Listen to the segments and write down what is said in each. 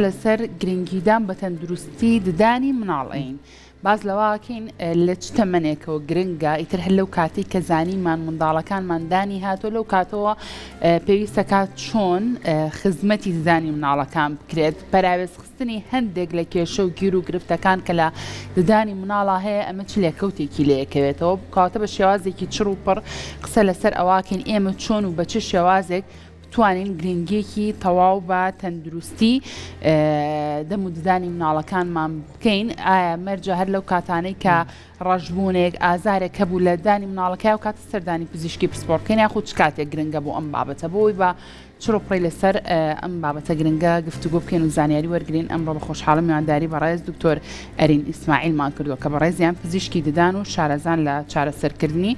لەسەر گرنگیدان بە تەندروستی ددانی مناڵ ئەین باس لەوە ئەکەین لە چ تەمەنێکەوە گرنگە ئیتر هەر لەو کاتەی کە زانیمان منداڵەکانمان دانی هاتووە لەو کاتەوە پێویستە کات چۆن خزمەتی ددانی مناڵەکان بکرێت پەراوێزخستنی هەندێک لە کێشە و گیر و گرفتەکان کە لە ددانی مناڵا هەیە ئەمە چ لێکەوتێکی لێکەوێتەوە کەواتە بە شێوازێکی چڕ و پڕ قسە لەسەر ئەوەکەین ئێمە چۆن و بە چ شێوازێک بتوانین گرنگیەکی تەواو بە تەندروستی دەم و ددانی مناڵەکانمان بکەین ئایا مەرجە هەر لەو کاتانەی کە ڕەشبوونێک ئازارێک هەبوو لە دانی مناڵەکە و کاتە سەردانی پزیشکی پسپۆڕ بکەین یاخود چ کاتێک گرنگە بۆ ئەم بابەتە بۆی بە چڕوپڕی لەسەر ئەم بابەتە گرنگە گفتوگۆ بکەین و زانیاری وەرگین ئەمڕۆ بە خۆشحاڵی میوانداری بەڕێز دکتۆر ئەرین ئیسماعیلمان کردووە کە بەڕێزیان پزیشکی ددان و شارەزان لە چارەسەرکردنی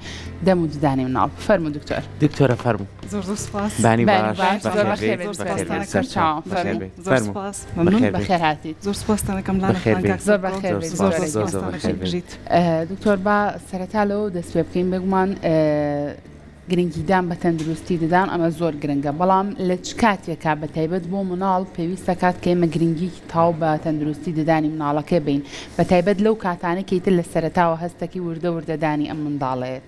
دەم و ددانی مناڵ فەرموو دکتۆر. دکتۆرە فەرموو. زۆر زۆر سپاس. بانی بانی باش باش زۆر بەخێر بەخێر بێیت بێیت بەخێر زۆر بێیت سپاستان سەرچاو ئەکەم بەخێر فەرموو بێیت زۆر فەرموو سپاس مەمنون بەخێر بێیت بەخێر هاتیت. زۆر سپاستان ئەکەم لانە بەخێر خان بێیت کاک زۆر سەرکەوت بەخێر زۆر بێیت زۆر سپاس زۆر زۆر دکتۆرە زۆر سپاستان بەخێر ئەکەم بێیت. بژیت. دکتۆر با سەرەتا لەوە دەست پێ بکەین بێگومان گرنگیدان بە تەندروستی ددان ئەمە زۆر گرنگە بەڵام لە چ کاتێکا بە تایبەت بۆ مناڵ پێویستە کات کە ئێمە گرنگیکی تاو بە تەندروستی ددانی مناڵەکەی بین بە تایبەت لەو کاتانەی کە ئیتر لە سەرەتاوە هەستەکی وردە وردە دانی ئەم منداڵەیەت.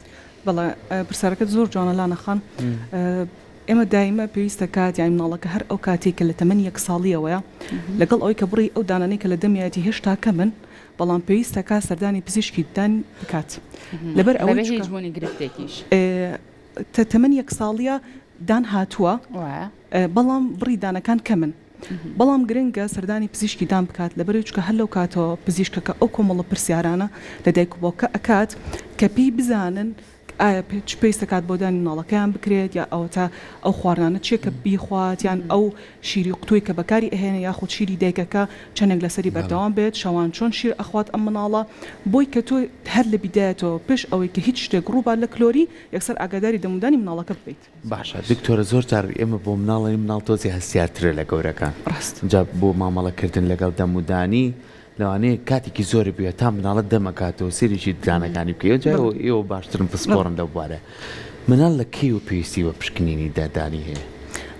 بەڵێ پرسیارەکەت زۆر جوانە لانە خان ئێمە دایمە پێویستە کات یانی مناڵەکە هەر ئەو کاتەی کە لە تەمەنی یەک ساڵیەوەیە لەگەڵ ئەوەی کە بڕی ئەو دانانەی کە لە دەمیایەتی هێشتا کەمن بەڵام پێویستە کا سەردانی پزیشکی ددان بکات لەبەر ئەوەی بەبێ هیچ بوونی گرفتێکیش. تە تەمەنی یەک ساڵیە دان هاتووە بەڵام بڕی دانەکان کەمن بەڵام گرنگە سەردانی پزیشکی دان بکات لەبەرئەوەی چونکە هەر لەو کاتەوە پزیشکەکە ئەو کۆمەڵە پرسیارانە لە دایک و باوکە ئەکات کە پێی بزانن ئایا چ پێویست دەکات بۆ دانی مناڵەکەیان بکرێت یا ئەوەتا ئەو خواردنانە چیە کە بیخوات یان ئەو شیری قوتوی کە بەکاری ئەهێنێ یاخود شیری دایکەکە چەندێک لەسەری بەردەوام بێت شەوان چۆن شیر ئەخوات ئەم مناڵە بۆی کە تۆ هەر لە بیدایەتەوە پێش ئەوەی کە هیچ شتێک ڕووبات لە کلۆری یەکسەر ئاگاداری دەمودانی مناڵەکە ببیت. باشە دکتۆرە زۆر جار ئێمە بۆ مناڵ ئەڵێین مناڵ تۆزێ هەستیارترە لە گەورەکان جا بۆ مامەڵە کردن لەگەڵ دەم و دانی لەوانەیە کاتێکی زۆری بوێت تا مناڵە دەم ئەکاتەوە سەیرێکی ددانەکانی بکەی جا ئێوە باشترن پسپۆڕن لەو بوارە مناڵ لە کەیەوە پێویستی بە پشکنینی ددانی هەیە؟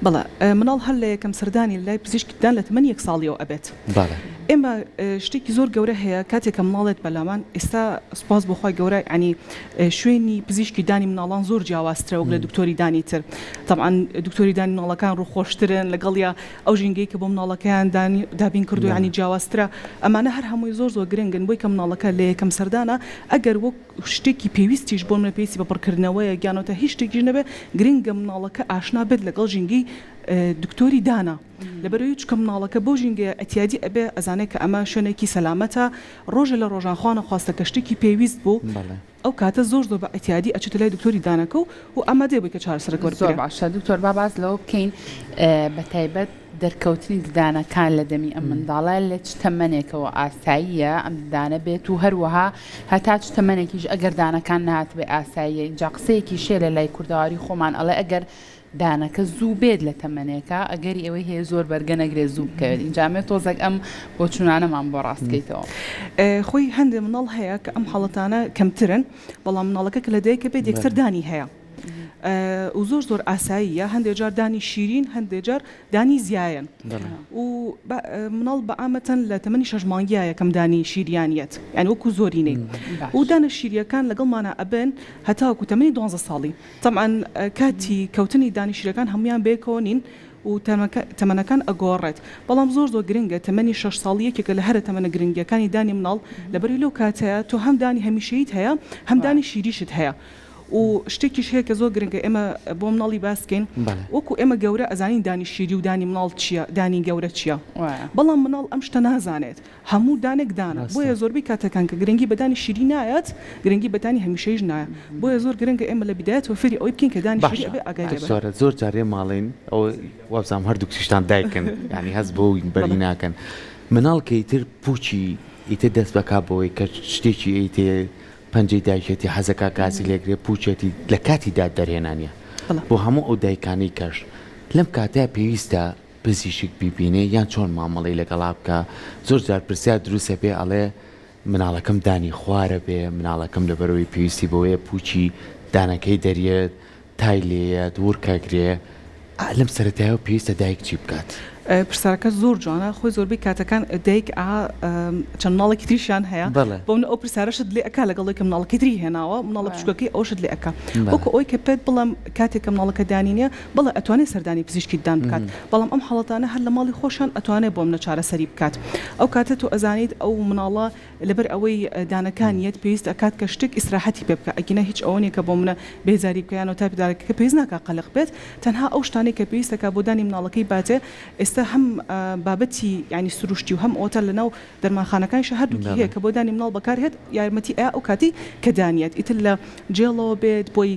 بەڵێ مناڵ هەر لە یەکەم سەردانی لای پزیشکی ددان لە تەمەنی یەک ساڵیەوە ئەبێت. بەڵێ. ئێمە شتێکی زۆر گەورە هەیە کاتێک کە مناڵێت بەلامان ئێستا سوپاس بۆ خوای گەورە یانی شوێنی پزیشکی دانی مناڵان زۆر جیاوازترە وەک لە دکتۆری دانی تر تەبعەن دکتۆری دانی مناڵەکان ڕووخۆشترن لەگەڵیا ئەو ژینگەی کە بۆ مناڵەکەیان دانی دابین کردووە یانی جیاوازترە ئەمانە هەر هەمووی زۆر زۆر گرنگن بۆی کە مناڵەکە لە یەکەم سەردانە ئەگەر وەک شتێکی پێویستیش بۆ منە پێویستی بە پڕکردنەوەیە گیانەوە تا هیچ شتێکیش نەبێ گرنگە مناڵەکە ئاشنا بێت لەگەڵ ژینگەی دکتۆری دانا لەبەرئەوەی چونکە مناڵەکە بەو ژینگەیە ئیعتیادی ئەبێ ئەزانێ کە ئەمە شوێنێکی سەلامەتە ڕۆژێ لە ڕۆژان خوا نەخواستە کە شتێکی پێویست بوو ئەو کاتە زۆر زۆر بە ئیعتیادی ئەچێتە لای دکتۆری دانەکە و و ئامادەیە بۆی کە چارەسەرەکە زۆر وەربگرێ. باشە دکتۆر با باس لەوە بکەین بە تایبەت دەرکەوتنی ددانەکان لە دەمی ئەم منداڵە لە چ تەمەنێکەوە ئاساییە ئەم ددانە بێت و هەروەها هەتا چ تەمەنێکیش ئەگەر دانەکان نەهاتبێ ئاساییە ئینجا قسەیەکیش هەیە لە لای کوردەواری خۆمان ئەڵێ ئەگەر دانەکە زوو بێت لە تەمەنێکا ئەگەری ئەوەی هەیە زۆر بەرگە نەگرێت زوو بکەوێت ئینجا ئەمەوێت تۆزێک ئەم بۆچوونانەمان بۆ ڕاست کەیتەوە. خۆی هەندێ مناڵ هەیە کە ئەم حاڵەتانە کەمترن بەڵام مناڵەکە کە لە دایکە بێت یەکسەر دانی هەیە و زۆر زۆر ئاساییە هەندێ جار دانی شیرین هەندێ جار دانی زیایەن و مناڵ بە عامەتەن لە تەمەنی شەش مانگیا یەکەم دانی شیریان یەت یانی وەکو زۆرینەی و دانە شیریەکان لەگەڵمانا ئەبن هەتاوەکو تەمەنی دوانزە ساڵی تەبعەن کاتی کەوتنی دانی شیرەکان هەموویان بەیەکەوە نین و تەمەنەکان ئەگۆڕێت بەڵام زۆر زۆر گرنگە تەمەنی شەش ساڵی یەکێکە لە هەرە تەمەنە گرنگیەکانی دانی مناڵ لەبەرئەوەی لەو کاتەیە تۆ هەم دانی هەمیشەییت هەیە هەم دانی شیریشت هەیە و شتێکیش هەیە کە زۆر گرنگە ئێمە بۆ مناڵی باس بکەین وەکو ئێمە گەورە ئەزانین دانی شیری و دانی مناڵ چیە دانی گەورە چیە بەڵام مناڵ ئەم شتە نازانێت هەموو دانێک دانە بۆیە زۆربەی کاتەکان کە گرنگی بە دانی شیری نایەت گرنگی بە دانی هەمیشەیش نایە بۆیە زۆر گرنگە ئێمە لە بیدایەتەوە فێری ئەوەی بکەین کە دانی شیری باشە ئەبێ ئاگای لێ بێ. دکتۆرە زۆر جار ئێمە ئەڵێین ئەوە وابزانم هەردووکیشتان دایکن یانی هەست بەو بەری ناکەن مناڵ کە ئیتر پووچی ئیتر دەست بەکا بەوەی کە شتێکی ئەیتێ پەنجەی دایکێتی حەزەکا گازی لێگرێ پووچێتی لە کاتی داد دەرهێنانیە بۆ هەموو ئەو دایکانەی کەش لەم کاتەیا پێویستە پزیشک بیبینێ یان چۆن مامەڵەی لەگەڵا بکا زۆر جار پرسیار دروست ئەبێ ئەڵێ مناڵەکەم دانی خوارە بێ مناڵەکەم لەبەرئەوەی پێویستی بەوەیە پوچی دانەکەی دەریێت تای لێیەت وڕکەگرێ ئا لەم سەرەتایەوە پێویستە دایک چی بکات؟ پرسیارەکەت زۆر جوانە خۆی زۆربەی کاتەکان دایک ئا چەند مناڵێکی تریشیان هەیە بۆ من ئەو پرسیارەشت لێ ئەکا لەگەڵ کە مناڵەکەی تری هێناوە مناڵە بچووکەکەی ئەوشت لێ ئەکا وەکو ئەوەی کە پێت بڵێم کاتێک کە مناڵەکە دانی نییە بەڵێ ئەتوانێ سەردانی پزیشکی ددان بکات بەڵام ئەم حاڵەتانە هەر لە ماڵی خۆشیان ئەتوانێ بۆ منە چارەسەری بکات ئەو کاتە تۆ ئەزانیت ئەو مناڵە لەبەر ئەوەی دانەکانیەت پێویست ئەکات کە شتێک ئیسراحەتی پێ بکا ئەگینا هیچ ئەوە نیە کە بۆ منە بێزاری بکا یان ئەوتا دایکەکە پێویست ناکا قەلەق بێت تەنها ئەو شتانەی کە پێویست ئەکا بۆ دانی مناڵەکەی باتێ ئێستا هەم بابەتی یانی سروشتی و هەم ئەوتا لەناو دەرمانخانەکانیشا هەردووکی هەیە کە بۆ دانی مناڵ بەکار هێت یارمەتی ئەیا ئەو کاتەی کە دانیەت ئیتر لە جێڵەوە بێت بۆی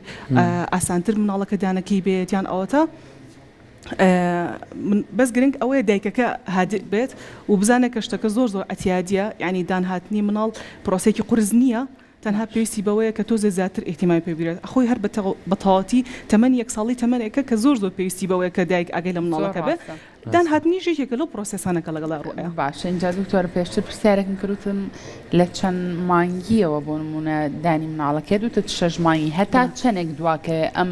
ئاسانتر مناڵەکە دانەکەی بێت یان ئەوەتا بەس گرنگ ئەوەیە دایکەکە هادئ بێت و بزانێت کە شتەکە زۆر زۆر عتیادیە یعنی دان هاتنی مناڵ پرۆسەیەکی قورس نییە تەنها پێویستی بەوەیە کە تۆزێ زیاتر ئیهتیمامی پێ بگرێت خۆی هەر بە تەواوەتی تەمەنی یەک ساڵی تەمەنێکە کە زۆر زۆر پێویستی بەوەیە کە دایک ئاگای لە مناڵەکە بێت دان هاتنیش یەکێکە لەو پرۆسێسانە کە لەگەڵا ڕوئەیا. باشە ئینجا دکتۆر پێشتر پرسیارێکم کرد وتم لە چەند مانگیەوە بۆ نمونە دانی مناڵەکەت وتت شەش مانگی هەتا چەنێک دواکەوێ ئەم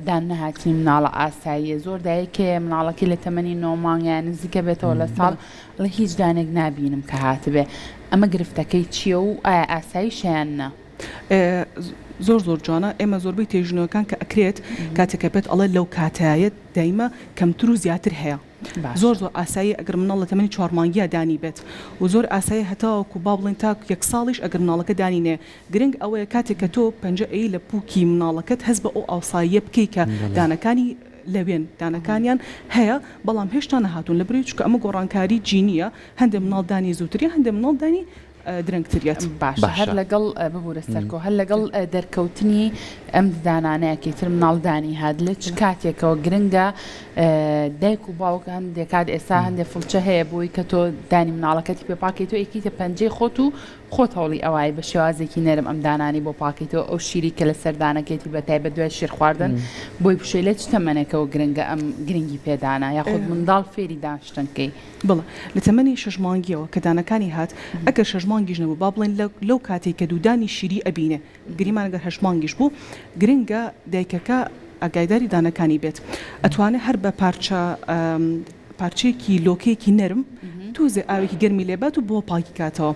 دان نەهاتنی مناڵە ئاساییە زۆر دایک هەیە مناڵەکەی لە تەمەنی نۆ مانگ یان نزیکە بێتەوە لە ساڵ ئەڵێ هیچ دانێک نابینم کە هاتبێ ئەمە گرفتەکەی چییە و ئایا ئاساییشە یان نا؟ زۆر زۆر جوانە ئێمە زۆربەی توێژینەوەکان کە ئەکرێت کاتێک کە پێت ئەڵێ لەو کاتایەت دایمە کەمتر و زیاتر هەیە زۆر زۆر ئاساییە ئەگەر مناڵ لە تەمەنی چوار مانگیا دانی بێت و زۆر ئاساییە هەتاوەکو با بڵێین تا یەک ساڵیش ئەگەر مناڵەکە دانی نێ گرنگ ئەوەیە کاتێک کە تۆ پەنجە ئەیی لە پوکی مناڵەکەت هەست بە ئەو ئاوساییە بکەی کە دانەکانی لەوێن دانەکانیان هەیە بەڵام هێشتا نەهاتوون لەبری چونکە ئەمە گۆڕانکاری جینیە هەندێ مناڵ دانی زووتر یان هەندێ مناڵ دانی درەنگتریەت. باشە هەر لەگەڵ ببورە سەرکۆ هەر لەگەڵ دەرکەوتنی ئەم ددانانەیە کە ئیتر مناڵ دانی هات لە چ کاتێکەوە گرنگە دایک و باوک هەندێک کات ئێستا هەندێک فڵچە هەیە بۆی کە تۆ دانی مناڵەکەتی پێ پاکەیتەوە ئەیکەیتە پەنجەی خۆت و خۆت هەوڵی ئەوای بە شێوازێکی نەرم ئەم دانانی بۆ پاکەیتەوە ئەو شیری کە لەسەر دانەکەیتی بە تایبەت دوای شیر خواردن بۆی بشۆی لە چ تەمەنێکەوە گرنگە ئەم گرنگی پێدانە یاخود منداڵ فێری دانشتن کەی؟ بەڵێ لە تەمەنی شەش مانگیەوە کە دانەکانی هات ئەگەر شەش مانگیش نەبوو با بڵێین لەو کاتەی کە دوودانی شیری ئەبینێ گریمان گەر هەشت مانگیش بوو گرنگە دایکەکە ئاگایداری دانەکانی بێت ئەتوانێ هەر بە پارچە پارچەیەکی لۆکەیەکی نەرم تۆزێ ئاوێکی گەرمی لێبات و بۆ پاکی کاتەوە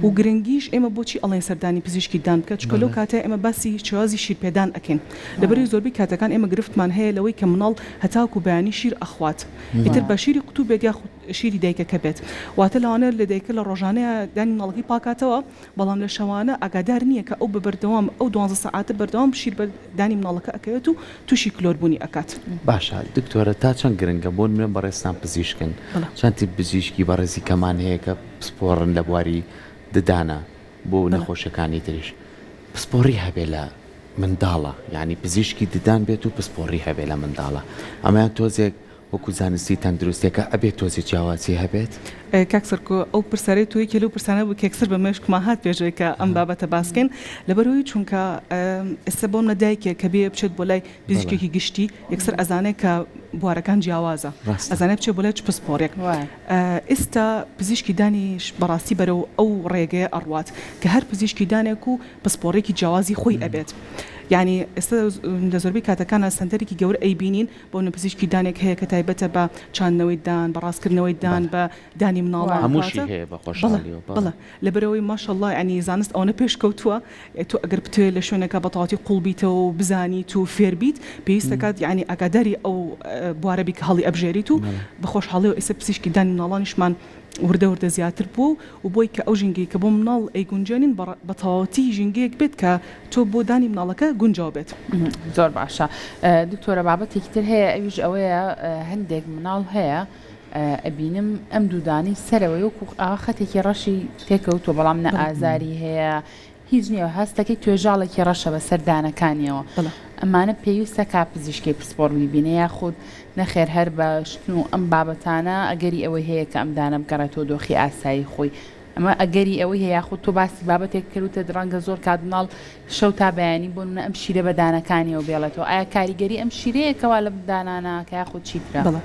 و گرنگیش ئێمە بۆچی ئەڵێن سەردانی پزیشکی دان بکە چونکە لەو کاتە ئێمە باسی شێوازی شیرپێدان ئەکەین لەبەرئەوەی زۆربەی کاتەکان ئێمە گرفتمان هەیە لەوەی کە مناڵ هەتاکو بەیانی شیر ئەخوات ئیتر بە شیری قوتوو بێت یاخود شیری دایکەکە بێت واتە لەوانەیە لە دایکە لە ڕۆژانەیە دانی مناڵەکەی پاکاتەوە بەڵام لە شەوانە ئاگادار نییە کە ئەو بە بەردەوام ئەو دوانزە سەعاتە بەردەوام شیر بە دانی مناڵەکە ئەکەوێت و تووشی کلۆربوونی ئەکات. باشە دکتۆرە تا چەند گرنگە بۆ نمونە بەڕێزتان پزیشکن چەند تیپ پزیشکی بەڕێزی کەمان هەیە کە پسپۆڕن لە بواری ددانە بۆ نەخۆشیەکانی تریش پسپۆڕی هەبێ لە منداڵە یانی پزیشکی ددان بێت و پسپۆڕی هەبێ لە منداڵە ئەمەیان تۆزێک وەکو زانستی تەندروستیەکە ئەبێت تۆزێ جیاوازی هەبێت؟ کاک سەرکۆ ئەو پرسیارەی تۆ یەکێ لەو پرسانە بوو کە یەکسەر بە مێشکما هات پێش ئەوەی کە ئەم بابەتە باس کەین لەبەرئەوەی چونکە ئێستا بۆ منە دایکێک کە بێ بچێت بۆ لای پزیشکێکی گشتی یەکسەر ئەزانێ کە بوارەکان جیاوازە ئەزانێ بچێت بۆ لای چ پسپۆڕێک ئێستا پزیشکی دانیش بەڕاستی بەرەو ئەو ڕێگەیە ئەڕوات کە هەر پزیشکی دانێک و پسپۆڕێکی جیاوازی خۆی ئەبێت یانی ئێستا لە زۆربەی کاتەکانا سەنتەرێکی گەورە ئەیبینین بۆ نمونە پزیشکی دانێک هەیە کە تایبەتە بە چاندنەوەی دان، بە ڕاستکردنەوەی دان، بە دانی مناڵان. هەمووشی هەیە بە خۆشحاڵیەوە. بەڵێ بەڵێ لەبەرئەوەی ماشاءاللە یانی زانست ئەوەنە پێشکەوتووە تۆ ئەگەر بتەوێت لە شوێنێکا بە تەواوەتی قوڵ بیتەوە و بزانیت و فێر بیت پێویست دەکات یانی ئاگاداری ئەو بوارە بی کە هەڵی ئەبژێریت و بە خۆشحاڵیەوە ئێستا پزیشکی دانی مناڵانیشمان وردە وردە زیاتر بووە و بۆی کە ئەو ژینگەی کە بۆ مناڵ ئەیگونجێنین بە تەواوەتی ژینگەیەک بێت کە تۆ بۆ دانی مناڵەکە گونجاو بێت. زۆر باشە دکتۆرە بابەتێکی تر هەیە ئەویش ئەوەیە هەندێک مناڵ هەیە ئەبینم ئەم دوودانەی سەرەوەی وەکو ئاوا خەتێکی ڕەشی تێکەوتووە بەڵام نە ئازاری هەیە هیچ نییە هەستەکەی توێژاڵێکی ڕەشە بەسەر دانەکانیەوە ئەمانە پێویستە کا پزیشکی پسپۆڕ بیبینێ یاخود نەخێر هەر بە شتن و ئەم بابەتانە ئەگەری ئەوەی هەیە کە ئەم دانە بگەڕێتەوە دۆخی ئاسایی خۆی ئەمە ئەگەری ئەوەی هەیە یاخود تۆ باسی بابەتێک کرد وتت ڕەنگە زۆر کات مناڵ شەو تا بەیانی بۆ نمونە ئەم شیرە بە دانەکانیەوە بێڵێتەوە ئایا کاریگەری ئەم شیرەیە کەوا لەم دانانە کە یاخود چیترە؟ بەڵێ.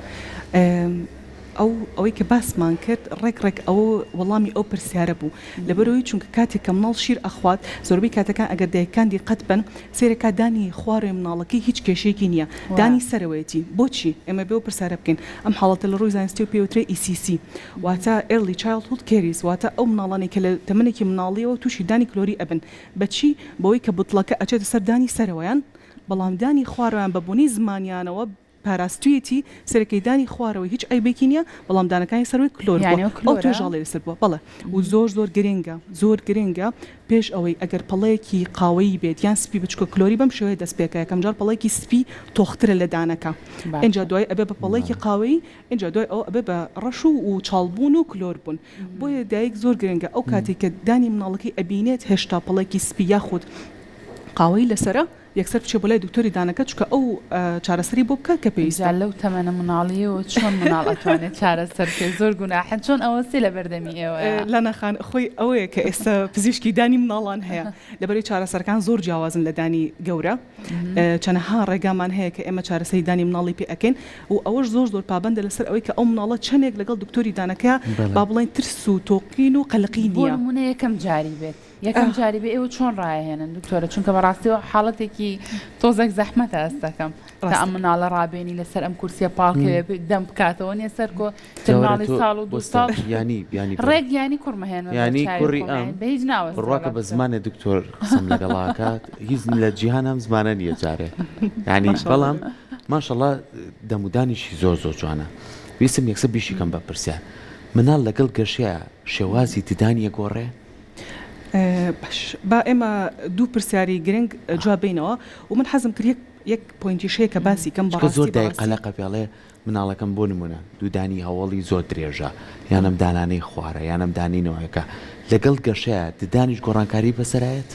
ئەو ئەوەی کە باسمان کرد ڕێک ڕێک ئەوە وەڵامی ئەو پرسیارە بوو لەبەرئەوەی چونکە کاتێک کە مناڵ شیر ئەخوات زۆربەی کاتەکان ئەگەر دایکان دیقەت بەن سەیرەکا دانی خوارەوەی مناڵەکەی هیچ کێشەیەکی نیە دانی سەرەوەیەتی بۆچی ئێمە بێ ئەو پرسیارە بکەین ئەم حاڵەتە لە ڕووی زانستیەوە پێی وترێ ECC واتە Early Childhood Caries واتە ئەو مناڵانەی کە لە تەمەنێکی مناڵیەوە توشی دانی کلۆری ئەبن بەچی بەوەی کە بتڵەکە ئەچێتە سەر دانی سەرەوەیان بەڵام دانی خوارەوەیان بە بۆنەی زمانیانەوە پاراستویەتی، سەرەکەی دانی خوارەوەی هیچ عەیبێکی نیە، بەڵام دانەکانی سەرەوەی کلۆر بووە، یانی ئەو ئەو کلۆرە؟ توێژاڵەی لەسەر بووە، بەڵێ و زۆر زۆر گرنگە، زۆر گرنگە پێش ئەوەی ئەگەر پەڵەیەکی قاوەیی بێت یان سپی بێت، چونکە کلۆری بەم شێوەیە دەست پێکا، یەکەم جار پەڵەیەکی سپی تۆخترە لە دانەکە، ئینجا باشە. دوایی ئەبێ بە پەڵەیەکی قاوەیی، ئینجا دوای ئەوە ئەبێ بە ڕەش و و چاڵ بوون و کلۆر بوون، بۆیە دایک زۆر گرنگە ئەو کاتەی کە دانی مناڵەکەی ئەبینێت هێشتا پەڵەیەکی سپی یاخود قاوەیی لەسەرە، یەکسەر بچێ بۆ لای دکتۆری دانەکە چونکە ئەو چارەسەری بۆ بکات کە ئینجا پێویستە. لەو تەمەنە مناڵیەوە چۆن مناڵ ئەتوانێت چارەسەر بکەێت زۆر گوناحە چۆن ئەوەستێ لە بەردەمی ئێوەیا. لانا خان خۆی ئەوەیە کە ئێستا پزیشکی دانی مناڵان هەیە لەبەرەی چارەسەرەکان زۆر جیاوازن لە دانی گەورە چەنەها ڕێگامان هەیە کە ئێمە چارەسەری دانی مناڵی پێ ئەکەین و ئەوەش زۆر زۆر پابەندە لەسەر ئەوەی کە ئەو مناڵە چەنێک لەگەڵ دکتۆری دانەکەیا با بڵێین ترس و تۆقین و قەلەقی بۆ نییە. نمونە یەکەم جاری بێت. یەکەم جاری بێ ئێوە چۆن ڕایەهێنن دکتۆرە چونکە بەڕاستیەوە حاڵەتێکی تۆزێک زەحمەتە هەستەکەم تا ئەم مناڵە ڕابێنی لەسەر ئەم کورسیە پاڵکەوێ دەم بکاتەوە نیە سەر کۆ مناڵی ساڵ و دو ساڵ ینی ینی ڕێک ینی کوڕمەهێن ینی کوڕی ئەم بە هیچ ناوە بڕواکە بە زمانێ دکتۆر قسم لەگەڵاکات هیچ لە جیهان ئەم زمانە نییە جارێ ینی بەڵام ماشەڵا دەمودانیشی زۆر زۆر جوانە ویستم یەکسەر بیشیکەم بە پرسیار مناڵ لەگەڵ گەشەیە شێوازی ددانی ئەگۆڕێ؟ باش با ئێمە دوو پرسیاری گرنگ جواب بینەوە و من حەزم کرد یەک یەک point یش هەیە کە باسی کەم چونکە زۆر بەڕاستی دایک بەڕاستی قەلەقە پێڵێ مناڵەکەم بۆ نمونە دوودانی هەوەڵی زۆر درێژە یان ئەم دانانەی خوارە یان ئەم دانەی نەوەکە لەگەڵ گەشەیە ددانیش گۆڕانکاری بەسەرایەت؟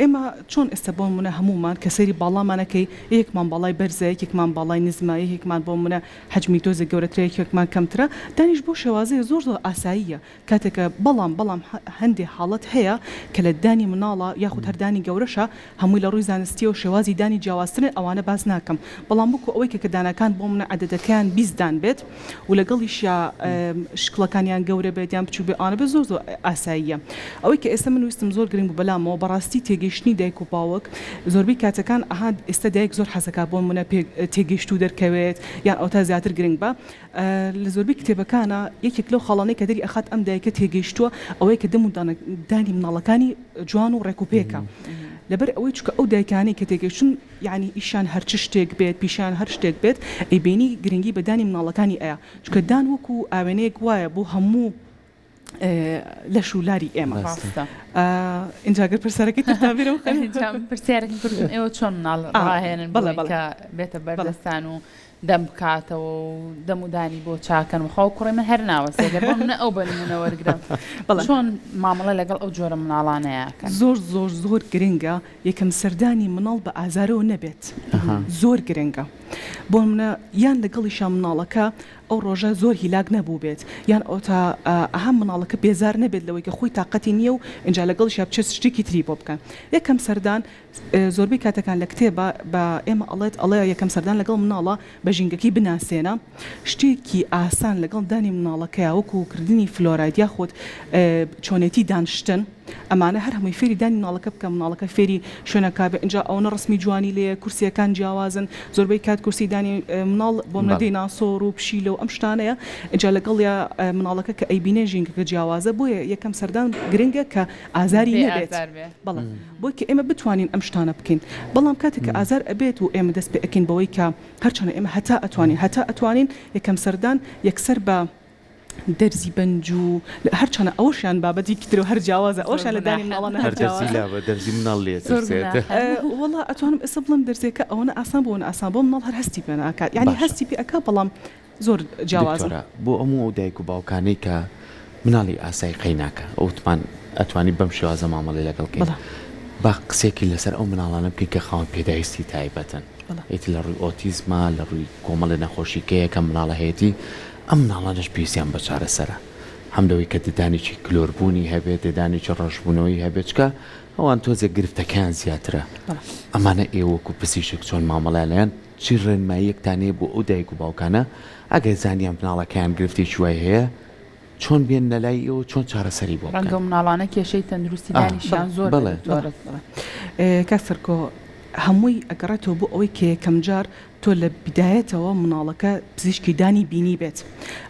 ئێمە چۆن ئێستا بۆ نمونە هەموومان کە سەیری باڵامان ئەکەی یەکێکمان باڵای بەرزە یەکێکمان باڵای نزمە یەکێکمان بۆ نمونە حەجمی تۆزێک گەورەترە یەکێکمان کەمترە دانیش بەو شێوازەیە زۆر زۆر ئاساییە کاتێک کە بەڵام بەڵام هەندێ حاڵەت هەیە کە لە دانی مناڵە یاخود هەر دانی گەورەشە هەمووی لە ڕووی زانستیەوە شێوازی دانی جیاوازترن ئەوانە باس ناکەم بەڵام وەکو ئەوەی کە کە دانەکان بۆ منە عەدەدەکەیان 20 دان بێت و لەگەڵیشیا شکڵەکانیان گەورە بێت یان بچوک بێت ئەوانە بێت زۆر زۆر ئاساییە ئەوەی کە ئێستا من ویستم زۆر گرنگ بوو بەلامەوە بەڕاستی تێگەیشتنی دایک و باوک زۆربەی کاتەکان ئەها ئێستا دایک زۆر حەزەکا بۆ منە تێگەیشتوو دەرکەوێت یان ئەوتا زیاتر گرنگ بە لە زۆربەی کتێبەکانا یەکێک لەو خاڵانەی کە دەری ئەخات ئەم دایکە تێگەیشتووە ئەوەیە کە دەم و دانی مناڵەکانی جوان و ڕێک و پێکە لەبەر ئەوەی چونکە ئەو دایکانەی کە تێگەیشتوون یانی ئیشیان هەرچ شتێک بێت پیشیان هەر شتێک بێت ئەیبینی گرنگی بە دانی مناڵەکانی ئەیا چونکە دان وەکو ئاوێنەیەک وایە بۆ هەموو لەش و لاری ئێمە. ڕاستە. ئینجا گەر پرسیارەکەی ترتان بیرم خەن. ئینجا من پرسیارێکم کردم ئێوە چۆن مناڵ ڕاهێنن بەڵێ بۆی بەڵێ. کە بێتە بەڵێ. بەردەستان و دەم بکاتەوە و دەم و دانی بۆ چاکەن و خاو کوڕی من هەر ناوەستێ گەر بۆ منە ئەو بە نمونە وەرگرم بەڵێ. چۆن مامەڵە لەگەڵ ئەو جۆرە مناڵانەیا کەن؟ زۆر زۆر زۆر گرنگە یەکەم سەردانی مناڵ بە ئازارەوە نەبێت زۆر گرنگە بۆ نمونە یان لەگەڵیشا مناڵەکە ئەو ڕۆژە زۆر هیلاک نەبووبێت یان ئەوەتا ئەها مناڵەکە بێزار نەبێت لەوەی کە خۆی تاقەتی نییە و ئینجا لەگەڵیشیا بچێت شتێکی تری بۆ بکەن یەکەم سەردان زۆربەی کاتەکان لە کتێبا بە ئێمە ئەڵێت ئەڵێ یەکەم سەردان لەگەڵ مناڵە بە ژینگەکەی بناسێنە شتێکی ئاسان لەگەڵ دانی مناڵەکەیا وەکو کردنی فلۆراید یاخود چۆنێتی دانشتن ئەمانە هەر هەمووی فێری دانی مناڵەکە بکە مناڵەکە فێری شوێنەکە بێ ئینجا ئەوەنە ڕەسمی جوانی لێیە کورسیەکان جیاوازن زۆربەی کات کورسی دانی مناڵ بۆ منە دیناسۆر و پشیلە و ئەم شتانەیە ئینجا لەگەڵیا مناڵەکە کە ئەیبینێ ژینگەکە جیاوازە بۆیە یەکەم سەردان گرنگە کە ئازاری بێ نەبێت ئازار بێ. بەڵێ بۆی کە ئێمە بتوانین ئەم شتانە بکەین بەڵام کاتێک کە ئازار ئەبێت و ئێمە دەست پێ ئەکەین بەوەی کە هەرچەنە ئێمە هەتا ئەتوانین هەتا ئەتوانین یەکەم سەردان یەکسەر بە دەرزی بەنج و هەرچەنە ئەوەشیان بابەتێکی ترە و هەر جیاوازە زۆر ئەوەشیان لە دانی گوناحە. مناڵانە هەر هەر دەرزی جیاوازە. لابە دەرزی مناڵ لێ زۆر ئەترسێت. گوناحە. وەڵا ئەتوانم ئێستا بڵێم دەرزیەکە ئەوەنە ئاسان بۆ ئەوەنە ئاسان بۆ مناڵ هەر هەستی پێ ناکات یانی باشە. هەستی پێ ئەکا بەڵام زۆر جیاوازە. دکتۆرە بۆ هەموو ئەو دایک و باوکانەی کە مناڵی ئاسایی قەیناکە وتمان ئەتوانی بەم شێوازە مامەڵەی لەگەڵ کەین بەڵێ. با قسەیەکی لەسەر ئەو مناڵانە بکەین کە خاوەن پێداویستی تایبەتن بەڵێ. ئیتر لە ڕووی ئۆتیزمە لە ڕووی کۆمەڵێ نەخۆشی کەیە کە مناڵە هەیەتی ئەم مناڵانەش پێویستیان بە چارەسەرە هەم لەوەی کە ددانێکی کلۆربوونی هەبێت ددانێکی ڕەشبوونەوەی هەبێت چکە ئەوان تۆزێک گرفتەکەیان زیاترە ئەمانە ئێوە وەکو پزیشک چۆن مامەڵەیان لەیان چی ڕێنماییەکتان هەیە بۆ ئەو دایک و باوکانە ئەگەر زانیان مناڵەکەیان گرفتێکی وای هەیە چۆن بێن لەلای ئێوە چۆن چارەسەری بۆ ڕەنگە بکەن؟ ئەو مناڵانە کێشەی تەندروستی ئا دانیشیان زۆر بێ بەڵێ. دکتۆر. بەڵێ کاک سەرکۆ هەمووی ئەگەڕێتەوە بۆ ئەوەی کە یەکەمجار تۆ لە بیدایەتەوە مناڵەکە پزیشکی دانی بینیبێت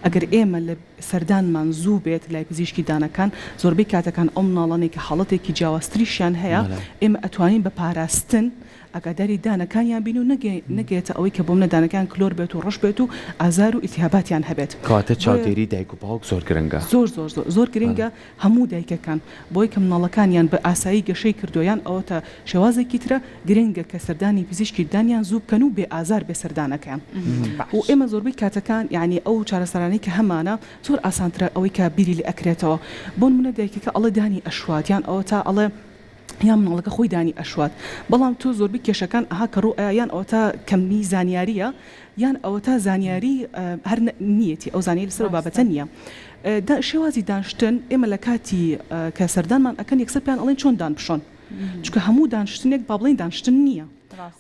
ئەگەر ئێمە لە سەردانمان زوو بێت لای پزیشکی دانەکان زۆربەی کاتەکان ئەو مناڵانەی کە حاڵەتێکی جیاوازتریشیان هەیە ئێمە ئەتوانین بە پاراستن ئاگاداری دانەکانیان بین و نەگەیەتە ئەوەی کە بۆمنە دانەکان کلۆر بێت و ڕەش بێت و ئازار و ئیلتیهاباتیان هەبێت. کەواتە چاودێری دایک و باوک زۆر گرنگە. زۆر زۆر زۆر زۆر گرنگە هەموو دایکەکان بۆی کە مناڵەکانیان بە ئاسایی گەشەی کردووە یان ئەوەتا شێوازێکی ترە گرنگە کە سەردانی پزیشکی ددانیان زوو بکەن و بێ ئازار بێ سەردانەکەیان و ئێمە زۆربەی کاتەکان یانی ئەو چارەسەرانەی کە هەمانە زۆر ئاسانترە ئەوەی کە بیری لێ ئەکرێتەوە بۆنمونە دایکەکە ئەڵێ دانی ئەشوات یان ئەوەتا ئەڵێ یان مناڵەکە خۆی دانی ئەشوات بەڵام تۆ زۆربەی کێشەکان ئەها کە ڕوو ئەیا یان ئەوەتا کەمی زانیاریە یان ئەوەتا زانیاری هەر نیەتی ئەو زانیاری لەسەر ئەو بابەتە نیە شێوازی دانشتن ئێمە لە کاتی کە سەردانمان ئەکەن یەکسەر پێیان ئەڵێن چۆن دان بشۆن چونکە هەموو دانشتنێک با بڵێین دانشتن نییە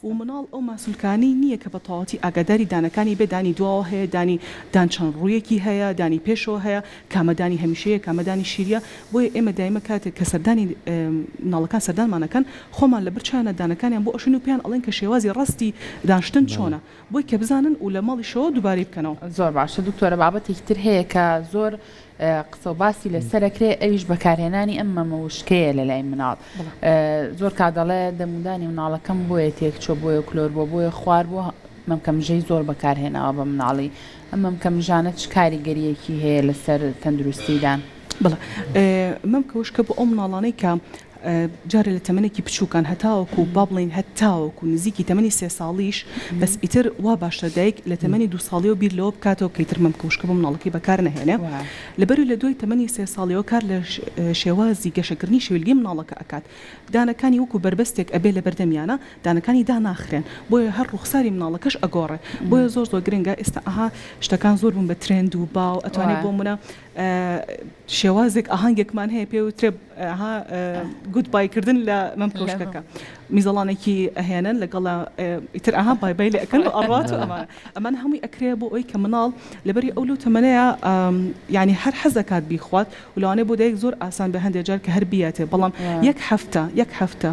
و مناڵ ئەو ماسولکانەی نییە کە بە تەواوەتی ئاگاداری دانەکانی بێ دانی دواوە هەیە دانی دان چەند ڕوویەکی هەیە دانی پێشەوە هەیە کامە دانی هەمیشەیە کامە دانی شیریە بۆیە ئێمە دایمە کاتێک کە سەردانی مناڵەکان سەردانمان ئەکەن خۆمان لە برچیانە دانەکانیان بۆ ئەشۆین و پێیان ئەڵێن کە شێوازی ڕاستی دانشتن چۆنە بۆی کە بزانن و لە ماڵیشەوە دووبارەی بکەنەوە. زۆر باشە دکتۆرە بابەتێکی تر هەیە کە زۆر قسەو باسی لەسەر ئەکرێ ئەویش بەکارهێنانی ئەم مەمە وشکەیە لەلای مناڵ زۆر کات دەڵێ دەمودانی مناڵەکەم بۆیە تێکچوە بۆیە کلۆر بوە بۆیە خوار بوە مەمکە مژەی زۆر بەکارهێناوە بە مناڵی ئەم مەمکە مژانە چ کاریگەریەکی هەیە لەسەر تەندروستی دان؟ بەڵێ مەمکە وشکە بۆ ئەو مناڵانەی کە جارێ لە تەمەنێکی بچووکان هەتاوەکو با بڵێین هەتاوەکو نزیکی تەمەنی سێ ساڵیش بەس ئیتر وا باشترە دایک لە تەمەنی دوو ساڵیەوە بیر لەوە بکاتەوە کە ئیتر مەمکە وشکە بۆ مناڵەکەی بەکار نەهێنێ لەبەروی لە دوای تەمەنی سێ ساڵیەوە کار لە شێوازی گەشەکردنی شەویلگەی مناڵەکە ئەکات دانەکانی وەکو بەربەستێک ئەبێ لەبەردەمیانە دانەکانی داناخرێن بۆیە هەر ڕوخساری مناڵەکەش ئەگۆڕێ بۆیە زۆر زۆر گرنگە ئێستا ئەها شتەکان زۆر بوون بە ترێند و باو ئەتوانێ بۆ منە شێوازێک ئاهەنگێکمان هەیە پێ وترێ ها گوت بای کردن لە مەمکەوشکەکە میزەڵانێکی ئەهێنن لەگەڵ ئیتر ئەها بای بای لێ ئەکەن و ئەڕات و ئەمانە ئەمان هەمووی ئەکرێ بۆ ئەوی کە مناڵ لەبەری ئەو لەو تەمەنەیە یعنی هەر حەز ئەکات بیخوات و لەوانەیە بۆ دایک زۆر ئاسان بێ هەندێک جار کە هەر بیاتێ بەڵام یەک هەفتە یەک هەفتە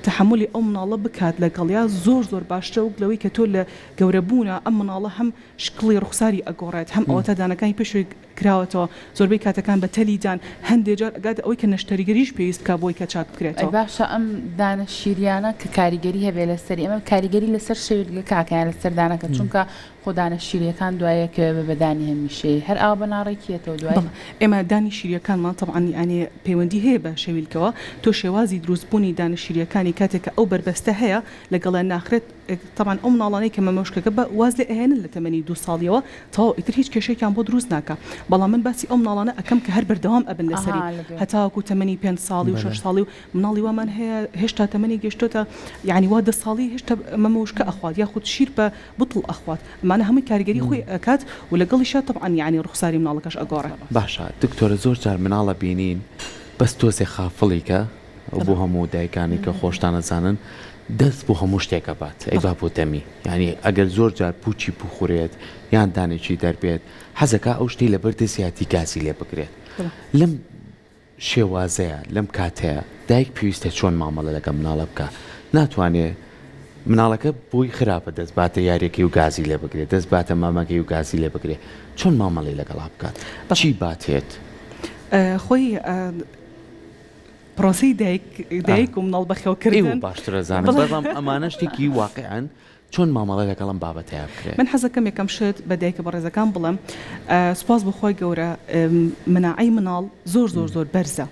تەحەمولی ئەو مناڵە بکات لەگەڵیا زۆر زۆر باشترە وەک لەوەی کە تۆ لە گەورەبوونە ئەم مناڵە هەم شکڵی ڕوخساری ئەگۆڕێت هەم ئەوەتا دانەکانی پێشوی کراوەتەوە زۆربەی کاتەکان بە تەلی دان هەندێ جار ئەگاتە ئەوەی کە نەشتەرگەریش پێویست بکا بۆی کە چاک ئەی بکرێتەوە. باشە ئەم دانە شیریانە کە کاریگەری هەبێ لەسەری ئەمە کاریگەری لەسەر شەویلگەکە ئەکا یان لەسەر دانەکە چونکە خۆ دانە شیریەکان دوایە کەوێ بە بە دانی هەمیشەیی هەر ئاوا بە ناڕێکیەتەوە دوای. بەڵێ ئێمە دانی شیریەکانمان تەبعەن یانی پەیوەندی هەیە بە شەویلگەوە تۆ شێوازی دروست بوونی دانە شیریەکانی کاتێک کە ئەو بەربەستە هەیە لەگەڵیان ناخرێت تەبعەن ئەو مناڵانەی کە مەمەوشکەکە بە واز لێ ئەهێنن لە تەمەنی دوو ساڵیەوە تەواو ئیتر هیچ کێشەیەکیان بۆ دروست ناکا بەڵام من باسی ئەو مناڵانە ئەکەم کە هەر بەردەوام ئەبن لەسەری هەتاوەکو تەمەنی پێنج ساڵی و شەش ساڵی و مناڵی وامان هەیە هێشتا تەمەنی گەشتۆتە یعنی وا دە ساڵی هێشتا مەمەوشکە ئەخوات یاخود شیر بە بتڵ ئەخوات ئەمانە هەمووی کاریگەری خۆی ئەکات و لەگەڵیشا تەبعەن یعنی ڕوخساری مناڵەکەش ئەگۆڕێ. باشە دکتۆرە زۆر جار مناڵ ئەبینین بەس تۆزێ خافڵیکە بۆ هەموو دایکانی کە خۆشتان ئەزانن دەست بۆ هەموو شتێک ئەبات ئەیبا بۆ دەمی یانی ئەگەر زۆر جار پوچی بخورێت یان دانێکی دەربێت حەزەکا ئەو شتەی لەبەر دەستیاتی گازی لێ بگرێت لەم شێوازەیە لەم کاتەیە دایک پێویستە چۆن مامەڵە لەگەڵ مناڵە بکا ناتوانێ مناڵەکە بۆی خراپە دەست باتە یاریەکەی و گازی لێ بگرێت دەست باتە مامەکەی و گازی لێ بگرێت چۆن مامەڵەی لەگەڵا بکات چی باتێت؟ خۆی پرۆسەی دایک دایک و مناڵ بەخێوکردن ئێوە باشتر ئەزانن بەڵام ئەمانە شتێکی واقیعن چۆن مامەڵە لەگەڵ ئەم بابەتەیا بکرێت؟ من حەزەکەم یەکەم شت بە دایکە بەڕێزەکان بڵێم سوپاس بۆ خوای گەورە مناعەی مناڵ زۆر زۆر زۆر بەرزە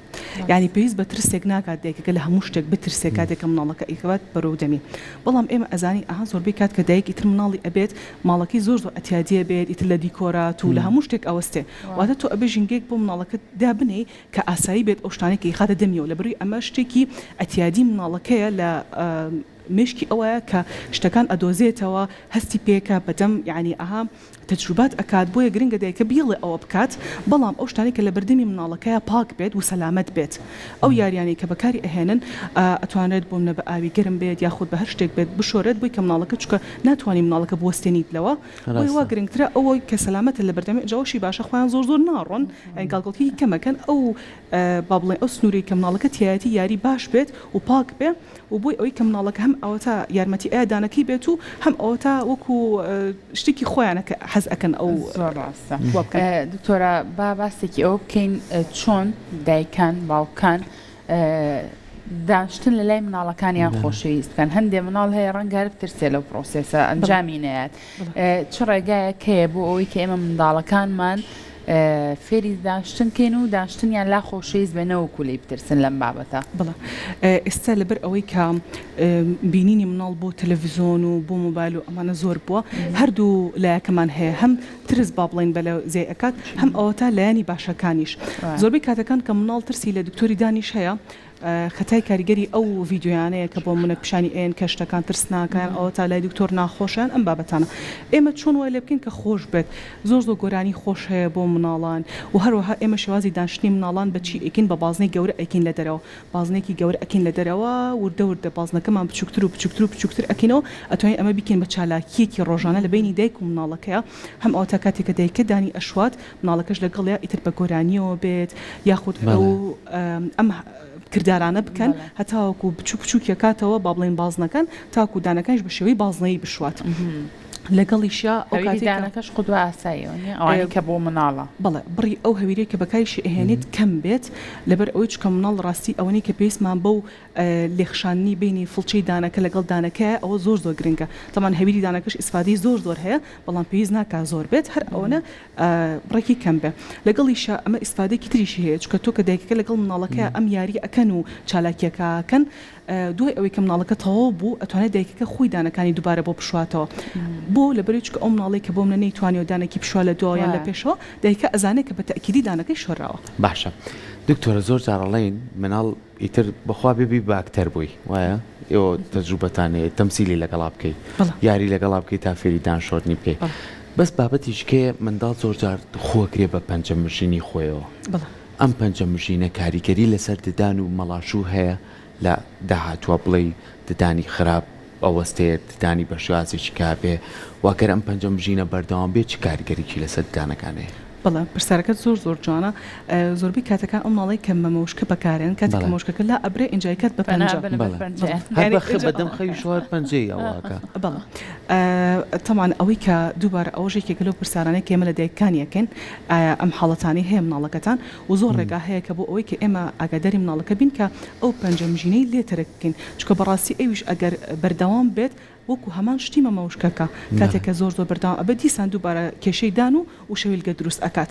یانی پێویست بە ترسێک ناکات دایکەکە لە هەموو شتێک بترسێ کاتێک کە مناڵەکە ئەیکەوات بەرەو دەمی بەڵام ئێمە ئەزانین ئەها زۆربەی کات کە دایک ئیتر مناڵی ئەبێت ماڵەکەی زۆر زۆر ئەتیادیە بێت ئیتر لە دیکۆرات و لە هەموو شتێک ئەوەستێ واتە تۆ ئەبێ ژینگەیەک بۆ مناڵەکەت دابنێی کە ئاسایی بێت ئەو شتانەی کە ئیخاتە دەمیەوە لەبەروی ئەمە شتێکی ئەتیادی مناڵەکەیە لە. مێشکی ئەوەیە کە شتەکان ئەدۆزێتەوە هەستی پێکا بەدەم یانی ئەها تەجروبات ئەکات بۆیە گرنگە دایکە بیڵێ ئەوە بکات بەڵام ئەو شتانەی کە لەبەردەمی مناڵەکەیا پاک بێت و سەلامەت بێت ئەو یاریانەی کە بەکاری ئەهێنن ئەتوانرێت بۆ منە بە ئاوی گەرم بێت یاخود بە هەر شتێک بێت بشۆرێت بۆی کە مناڵەکە چونکە ناتوانی مناڵەکە بوەستێنیت لەوە بۆیە وا گرنگترە ئەوەی کە سەلامەتە لەبەردەمی ئینجا ئەوەشی باشە خۆیان زۆر زۆر ناڕۆن یانی گاڵگەڵکێکی کەم ئەکەن ئەو با بڵێین ئەو سنوورەی کە مناڵەکە تیایەتی یاری باش بێت و پاک بێ و بۆی ئەوەی کە مناڵەکە هەم ئەوەتا یارمەتی ئەیا دانەکەی بێت و هەم ئەوەتا وەکو شتێکی خۆیانە کە حەز ئەکەن ئەو زۆر ڕاستە وا بکەن. دکتۆرە با باسێکی ئەوە بکەین چۆن دایکان باوکان دانشتن لە لای مناڵەکانیان خۆشەویست بکەن هەندێ مناڵ هەیە ڕەنگە هەر بترسێ لەو پرۆسێسە ئەنجامی نەیات چ ڕێگایەک هەیە بۆ ئەوەی کە ئێمە منداڵەکانمان فێری داشتن کەین و داشتنیان لا خۆشەویست بێ نەوەکو لێی بترسن لەم بابەتە؟ بەڵێ ئێستا لەبەر ئەوەی کە بینینی مناڵ بۆ تەلەڤیزۆن و بۆ مۆبایل و ئەمانە زۆر بووە هەردوو لایەکەمان هەیە هەم ترس با بڵێین بەلە زیای ئەکات هەم ئەوەتا لایەنی باشەکانیش زۆربەی کاتەکان کە مناڵ ترسی لە دکتۆری دانیش هەیە خەتای کاریگەری ئەو ڤیدیۆیانەیە کە بۆ منە پیشانی ئەیەن کە شتەکان ترسناکە یان ئەوەتا لای دکتۆر ناخۆشە یان ئەم بابەتانە ئێمە چۆن وای لێ بکەین کە خۆش بێت زۆر زۆر گۆرانی خۆش هەیە بۆ مناڵان و هەروەها ئێمە شێوازی دانشتنی مناڵان بە چی ئەیکەین بە بازنەی گەورە ئەیکەین لە دەرەوە بازنەیەکی گەورە ئەکەین لە دەرەوە وردە وردە بازنەکەمان بچوکتر و بچوکتر و بچوکتر ئەکەینەوە ئەتوانین ئەمە بیکەین بە چالاکیەکی ڕۆژانە لە بەینی دایک و مناڵەکەیا هەم ئەوەتا کاتێک کە دایکە دانی ئەشوات مناڵەکەش لەگەڵیا ئیتر بە گۆرانیەوە بێت یاخود ئەو ئەم کردارانە بکەن هەتاوەکو بچوک بچوک یەکاتەوە با بڵێین بازنەکان تاکو دانەکانیش بە شێوەی بازنەیی بشوات لەگەڵیشیا ئەو هەویری کاتێک کە دانەکەش قودوە ئاساییە وەنیە ئەوانەی کە بۆ مناڵە. بەڵێ بڕی ئەو هەویرەی کە بەکاریشی ئەهێنیت کەم بێت لەبەر ئەوەی چونکە مناڵ ڕاستی ئەوەنەی کە پێویستمان بەو لێخشاندنی بەینی فڵچەی دانەکە لەگەڵ دانەکەیە ئەوە زۆر زۆر گرنگە تەبعەن هەویری دانەکەش ئیسفادەی زۆر زۆر هەیە بەڵام پێویست ناکا زۆر بێت هەر ئەوەنە بڕێکی کەم بێ لەگەڵیشا ئەمە ئیسفادەیەکی تریشی هەیە چونکە تۆ کە دایکەکە لەگەڵ مناڵەکەیا ئەم یاریە ئەکەن و چالاکیەکە ئەکەن دوای ئەوەی کە مناڵەکە تەواو بوو ئەتوانێت دایکەکە خۆی دانەکانی دووبارە بۆ بشواتەوە بۆ لەبەرەی چونکە ئەو مناڵەی کە بۆ منە نەیتوانیوە دانەکی بشوا لە دواوە یان لە پێشەوە دایکە ئەزانێت کە بە تەئکیدی دانەکەی شۆراوە. باشە دکتۆرە زۆر جار ئەڵێن مناڵ ئیتر بەخوا بێ بی بە ئەکتەر بووی وایە ئێوە تەجروبەتان هەیە تەمسیلی لەگەڵا بکەی یاری لەگەڵا بکەی تا فێری دان شۆردنی بکەی بەس بابەتیش کێ منداڵ زۆر جار خۆکرێ بە پەنجە مژینی خۆیەوە ئەم پەنجە مژینە کاریگەری لەسەر ددان و مەڵاشوو هەیە لە داهاتووە بڵێی ددانی خراپ ئەوەستێت ددانی بە شێوازێکی کا بێ وە گەر ئەم پەنجە مژینە بەردەوام بێت چ کاریگەریی لەسەر ددانەکان هەیە؟ بەڵێ پرسیارەکەت زۆر زۆر جوانە زۆربەی کاتەکان ئەو مناڵەی کە مەمەوشکە بەکارێن کاتێک کە مەوشکەکە لا ئەبرێ ئینجا ئەیکات بە پەنجە بەڵێ هەر بە خ بە دەم خەویشەوە هەر پەنجەی ئەوە ئەکا. بەڵێ تەبعەن ئەوەی کە دووبارە ئەوەش یەکێکە لەو پرسیارانەی کە ئێمە لە دایکانی ئەکەین ئایا ئەم حاڵەتانەی هەیە مناڵەکەتان و زۆر ڕێگا هەیە کە بۆ ئەوەی کە ئێمە ئاگاداری مناڵەکە بین کە ئەو پەنجە مژینەی لێ تەرک بکەین چونکە بەڕاستی ئەویش ئەگەر بەردەوام بێت وەکو هەمان شتی مەمەوشکەکە کاتێک کە زۆر زۆر بەردەوام ئەبێت دیسان دووبارە کێشەی دان و وشەویلگە دروست ئەکات.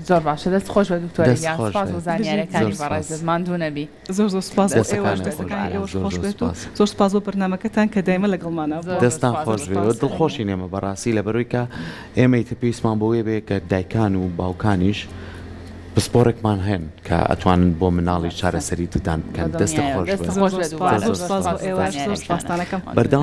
زۆر باشە دەست خۆش بێت دکتۆرە دەست گیان خۆش سوپاس بێت بۆ زۆر زانیاریەکانی سوپاس. بەڕێزت ماندوو نەبی. زۆر زۆر سوپاس بۆ ئێوەش دەستەکانت خۆش دەستەکانی بێت ئێوەش زۆر خۆش زۆر بێت و سوپاس. زۆر سوپاس بۆ بەرنامەکەتان کە دایمە لەگەڵمانا زۆر بووە. زۆر دەستان سوپاس خۆش بێ سوپاس. دڵخۆشین ئێمە بەڕاستی لەبەرەوەی کە ئێمە ئیتر پێویستمان بەوەیە بێ کە دایکان و باوکانیش پسپۆڕێکمان هەن کە ئەتوانن بۆ مناڵیش چارەسەری ددان بکەن. دەستت خۆش بێت. دەست خۆش بێت زۆر سوپاس بۆ ئێوەش زۆر سوپاستان ئەکەم. بەردەوام.